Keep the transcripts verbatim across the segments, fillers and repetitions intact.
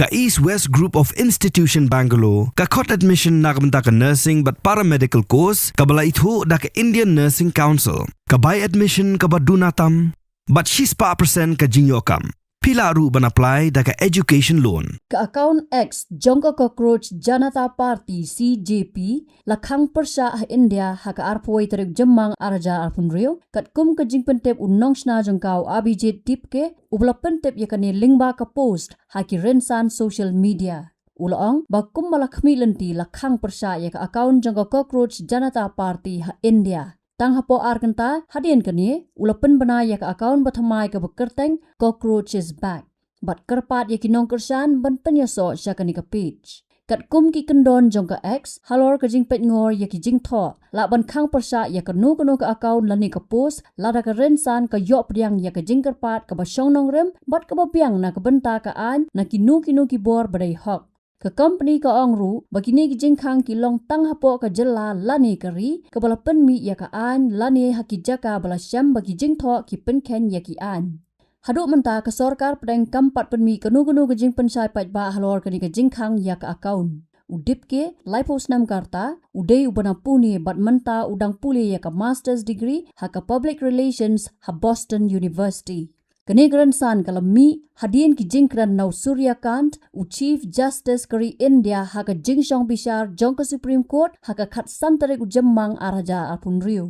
Ka East West Group of Institution Bangalore ka khot admission na ka bynta ka nursing bad paramedical course kaba la ithuh da ka Indian Nursing Council. Ka bai admission kaba duna tam bad shispah percent ka jingïoh kam. Phi lah ruh ban apply da ka education loan. Ka account X jong ka Cockroach Janata Party, C J P, la khang pyrshah ha India ha ka arphew tarik Jymmang arhajar arphew hynriew, katkum ka jingpyntip u nongshna jong ka u Abhijit Dipke, uba la pyntip ïa kane lyngba ka post ha ki rynsan social media. U la ong ba kumba la khmih lynti la khang pyrshah ïa ka account jong ka Cockroach Janata Party ha India. Tang hapoh ar kynta hadien kane u la pynbna ïa ka account ba thymmai kaba kyrteng Cockroach is Back bad kyrpad ïa ki nongkyrshan ban pynïasoh sha kane ka page. Katkum ki kyndon jong ka X halor ka jingpeitngor ïa ki jingthoh, lah ban khang pyrshah ïa kano kano ka account lane ka post lada ka rynsan ka ïoh pdiang ïa ka jingkyrpad kaba shong nongrim bad kaba biang na ka bynta ka aiñ na kino kino ki bor ba dei hok. Ka company ka ong ruh ba kine ki jingkhang ki long tang hapoh ka jylla lane ka ri kaba la pynmih ïa ka aiñ lane ha ki jaka ba la shem ba ki jingthoh ki pynkheiñ ïa ki aiñ. Haduh mynta ka sorkar pdeng kam pat pynmih kano kano ka jingpynshai paidbah halor kane ka jingkhang ïa ka account. U Dipke, laiphew snem ka rta, u dei uba na Pune bad mynta u dang pule ïa ka master's degree ha ka public relations ha Boston University. Kane ka rynsan ka la mih hadien ki jingkren na u Suryakant, u Chief Justice ka ri India ha ka jingshong bishar jong ka Supreme Court ha ka khatsan tarik u Jymmang arhajar arphew hynriew.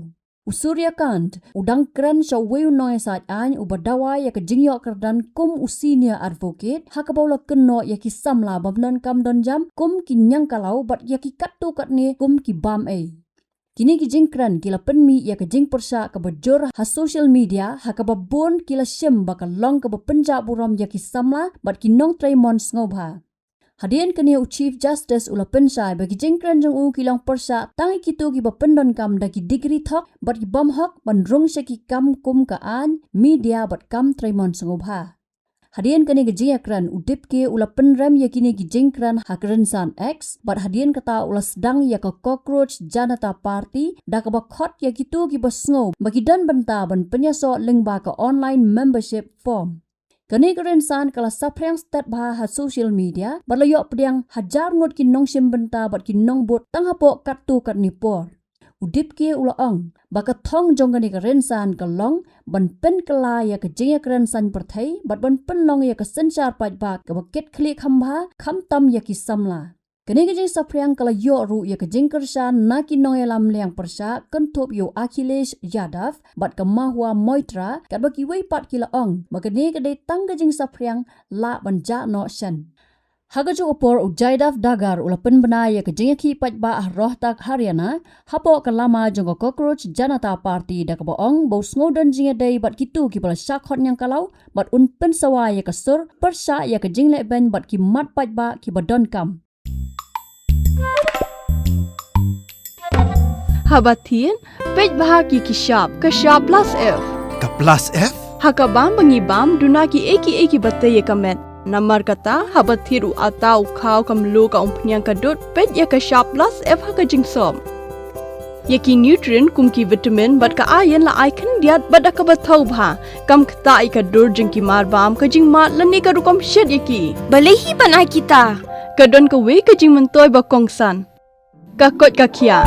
U Suryakant u dang kren sha uwei u nongïasaid aiñ uba dawa ïa ka jingïoh kyrdan kum u senior advocate, ha kaba u la kynnoh ïa ki samla bym donkam donjam kum ki ñiangkalaw bad ïa ki katto katne kum ki bam ei. Kine ki jingkren ki la pynmih ïa ka jingpyrshah kaba jur ha social media ha kaba bun ki la shim ba ka long kaba pynjah burom ïa ki samla bad ki nongtrei mon sngewbha. Hadien kane u Chief Justice u la pynshai ba ki jingkren jong u ki long pyrshah tang ïa kito kiba pyndonkam da ki degree thok bad ki bym hok ban rung sha ki kam kum ka aiñ, media bad kam trei mon sngewbha. Hadien kane ka jingïakren u Dipke u la pynrem ïa kine ki jingkren ha ka rynsan X bad hadien kata u la sdang ïa ka Cockroach Janata Party da kaba khot ïa kito kiba sngew ba ki don bynta ban pynïasoh lyngba ka online membership form. Kane ka rynsan ka la saphriang stet bha ha social media bad la ïoh pdiang hajar ngut ki nongshim bynta bad ki nongbud tang hapoh katto katne por. U Dipke u la ong ba ka thong jong kane ka rynsan ka long ban pynkylla ïa ka jingïakren saiñ pyrthei bad ban pynlong ïa ka synshar paidbah kaba kitkhlieh kham bha khamtam ïa ki samla. Kane ka jingsaphriang ka la ïoh ruh ïa ka jingkyrshan na ki nongïalam liang pyrshah kynthup ïa u Akhilesh Yadav bad ka Mahua Moitra, katba kiwei pat ki la ong ba kane ka dei tang ka jingsaphriang lah ban jah noh shen. Ha kajuh ka por u Jaidev Dagar u la pynbna ïa ka jingïakhih paidbah ha Rohtak, Haryana, hapoh ka lama jong ka Cockroach Janata Party da kaba ong ba u sngew don jingïadei bad kito kiba la shah khot ñiangkalaw bad un pynsawa ïa ka sur pyrshah ïa ka jinglehbeiñ bad ki mat paidbah kiba donkam. Haba thied, peit bha ki ki shap, ka shap plus F. Ka plus F? Ha ka bam ba ngi bam, duna kiei kiei kiba tei ïa ka met. Namar kata, haba thied u atta, u khaw, ka mluh, ka umphniang, ka dud, peit ïa ka shap plus F ha ka jingsop. Ïa ki nutrient kum ki vitamin bad ka iron la ai khyndiat bad da kaba thaw bha. Kam ktah ïa ka dur jong ki mar bam, ka jingmad lane ka rukom shet ïa ki. Balei hi ban ai kita? Ka don kawei ka jingmyntoi ba kongsan. Ka koit ka khiah.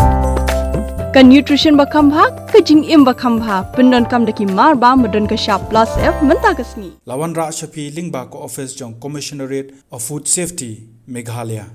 Ka nutrition ba kham bha, ka jingim ba kham bha. Pyndonkam da ki mar bam ba don ka shap plus F mynta ka sngi. La wanrah sha phi lyngba ka office jong Commissionerate of Food Safety, Meghalaya.